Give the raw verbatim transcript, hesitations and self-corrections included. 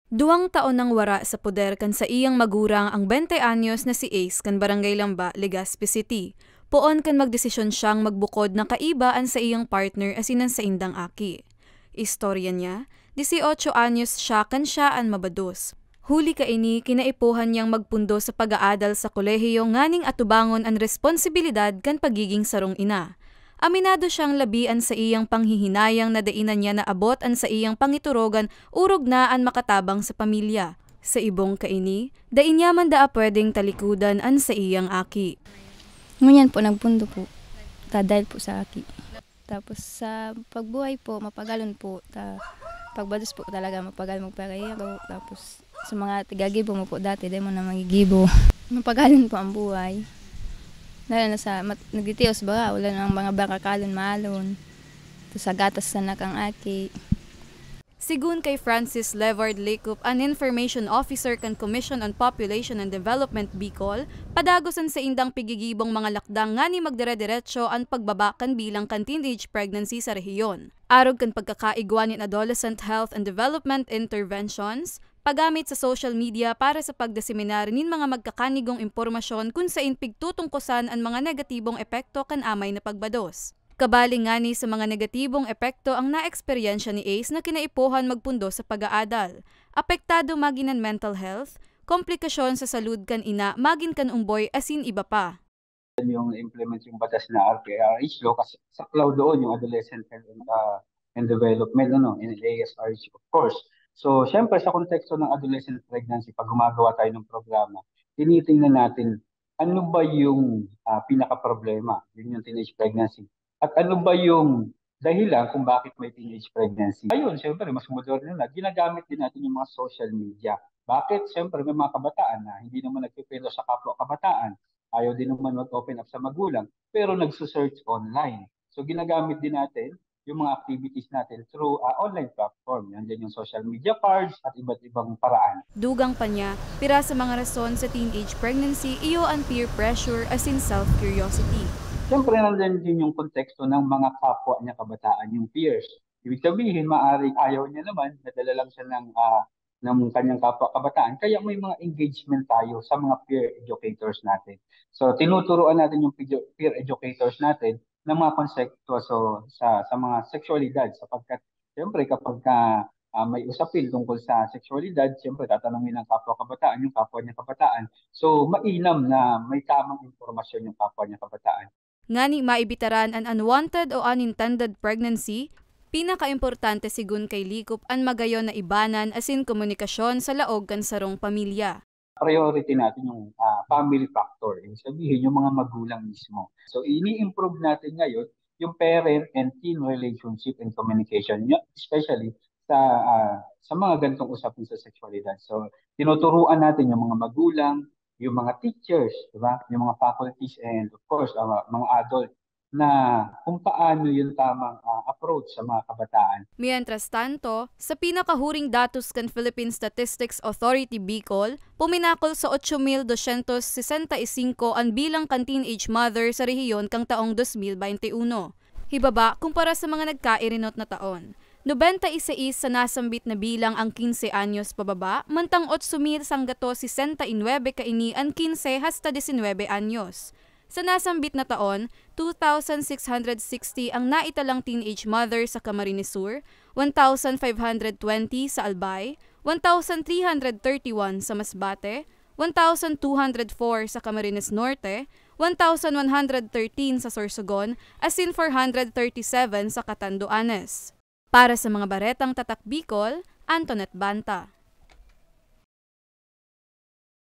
Duwang taon nang wara sa poder kan saiyang magurang ang bente anyos na si Ace kan Barangay Lamba, Legazpi City, poon kan magdesisyon siyang magbukod na kaiba an saiyang partner asin an saindang aki. Istorya niya, dieciocho anyos siya kan siya an mabados. Huli kaini, kinaipuhan niyang magpundo sa pag-aadal sa kolehiyo nganing atubangon an responsibilidad kan pagiging sarong ina. Aminado siyang labi an saiyang panghihinayang na dai na niya naabot an saiyang pangiturogan orog na an makatabang sa pamilya. Sa ibong kaini, dai niya man daa pwedeng talikodan an saiyang aki. Ngunyan po, nagpundo po. Ta-, dahil po sa aki. Tapos sa pagbuhay po, mapagalon po. Ta-, pagbados po talaga, mapagal magpakaiyago. Tapos sa mga tigagibo mo po dati, dai mo na magigibo. Mapagalon po ang buhay. Lalo na sa mat-, nagtitios ba, wala nang mga barakalon, maalon. Tapos sa gatas na nakang aki. Sigun kay Francis Levard Licup, an Information Officer kan Commission on Population and Development, Bicol, padagos an saindang pigigibong mga lakdang ngani magdire-diretso an pagbaba kan bilang kan teenage pregnancy sa rehiyon. Arog kan pagkakaigwa nin adolescent health and development interventions, paggamit sa social media para sa pagdiseminar nin mga magkakanigong impormasyon kun sain pigtutungkosan an mga negatibong epekto kan amay na pagbados. Kabali ngani sa mga negatibong epekto ang naeksperyensya ni Ace na kinaipuhan magpundo sa pag-aadal. Apektado magin an mental health, komplikasyon sa salud kan ina magin kan umboy asin iba pa. Yung implement yung batas na R K R H law, kasi saklaw doon yung adolescent health and, ah, and development, ano, in A S R H, of course. So, syempre, sa konteksto ng adolescent pregnancy, pag gumagawa tayo ng programa, tinitingnan natin, ano ba yung, ah, pinakaproblema? Yun yung teenage pregnancy. At ano ba yung dahilan kung bakit may teenage pregnancy? Ayun, syempre, mas moderno na. Ginagamit din natin yung mga social media. Bakit? Syempre, may mga kabataan na hindi naman nagpipinto sa kapwa kabataan. Ayaw din naman mag-open up sa magulang, pero nagsusearch online. So, ginagamit din natin yung mga activities natin through, ah, online platform. Yan din yung social media cards at iba't ibang paraan. Dugang pa niya, pira sa mga rason sa teenage pregnancy, iyo an peer pressure asin self-curiosity. Siyempre, nandyan din yung konteksto ng mga kapwa niya kabataan, yung peers. Ibig sabihin, maaaring ayaw niya naman, nadala lang siya ng, ah, ng kanyang kapwa kabataan. Kaya may mga engagement tayo sa mga peer educators natin. So, tinuturuan natin yung peer peer educators natin ng mga konsepto, so, sa, sa mga sexualidad, sapagkat, siyempre, kapag ka, ah, may usapin tungkol sa sexualidad, siyempre, tatanungin ng kapwa kabataan, yung kapwa niya kabataan. So, mainam na may tamang impormasyon yung kapwa niya kabataan. Ngani maibitaran an unwanted o unintended pregnancy, pinakaimportante sigun kay Likop an magayon na ibanan asin komunikasyon sa laog kan sarong pamilya. Priority natin yung, ah, family factor. Ibig sabihin, yung mga magulang mismo. So, ini-improve natin ngayon yung parent and teen relationship and communication, especially sa, ah, sa mga ganitong usapin sa sexualidad. So, tinuturuan natin yung mga magulang, yung mga teachers, di ba? Yung mga faculties and, of course, ah, mga adult na kung paano yung tamang, ah, approach sa mga kabataan. Mientras tanto, sa pinakahuring datos kan Philippine Statistics Authority Bicol, puminakol sa ocho mil dosyentos sesenta y singko an bilang kan teenage mother sa rehiyon kan taong dos mil baynte uno. Hibaba kumpara sa mga nagkairinot na taon. Nobenta y seis sa nasambit na bilang ang quince anyos pababa, mantang otso mil sanggato sesenta y nuebe kaini an quince hasta diecinuebe anyos. Sa nasambit na taon, two thousand six hundred sixty ang naitalang teenage mother sa Camarines Sur, one thousand five hundred twenty sa Albay, one thousand three hundred thirty-one sa Masbate, one thousand two hundred four sa Camarines Norte, one thousand one hundred thirteen sa Sorsogon, asin four hundred thirty-seven sa Catanduanes. Para sa mga Baretang Tatak Bicol, Antoinette Banta.